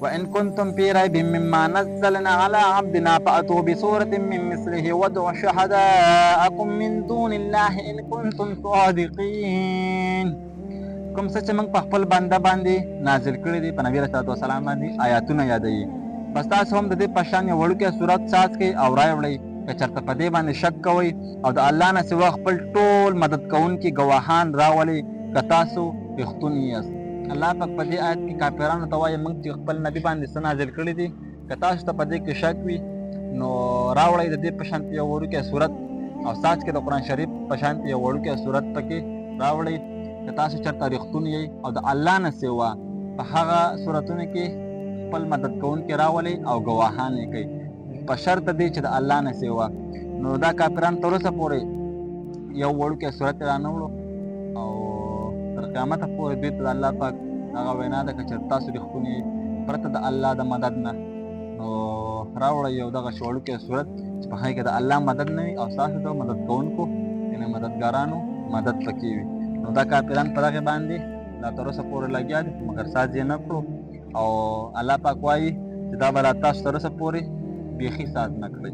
وان كنتم في ريب مما نزلنا على عبدنا فأتوا بسورة من مثله وادعوا شهداءكم من دون الله ان كنتم صادقين. کوم څه چې موږ په خپل بنده باندې نازل کړي دي، په نبی رسول الله سلام باندې آیاتونه یادوي، بس تاسو هم د دې په شان یو وړوکی صورت ساز کړئ او راوړئ که چېرته په دې باندې شک کوئ، او د الله نه سوا خپل ټول مدد کوونکي ګواهان راولئ که تاسو رښتوني یاست. الله پاک په دې آیت کې کافرانو ته وایي، موږ چې خپل نبی باندې څه نازل کړي دي، که تاسو ته په دې کې شک وي نو راوړئ د دې په شان یو وړوکی صورت، او ساز کې د قرآن شریف په شان یو وړوکی صورت پکې راوړئ که تاسو چېرته رښتوني یئ، او د الله نه سوا په هغه صورتونو کې خپل مدد کوونکي راولئ او ګواهان یې کوي، په شرط دی چې د الله نه سوا. نو دا کافران تر اوسه پورې یو وړوکی صورت یې رانه وړو، او تر قیامته پورې دوی ته د الله پاک هغه وینا ده که چېرته تاسو رښتوني پرته د الله د مدد نه، نو راوړئ یو دغسې وړوکی صورت چې په هغې کې د الله مدد نه وي او ستاسو د مدد کوونکو یعنې مددګارانو مدد پکې وي. نو دا کافران په دغې باندې لا تر اوسه پورې لګیا دي، مګر ساز یې نه کړو، او الله پاک وایي چې دا به لا تاسو تر اوسه پورې بیخي ساز نه کړئ.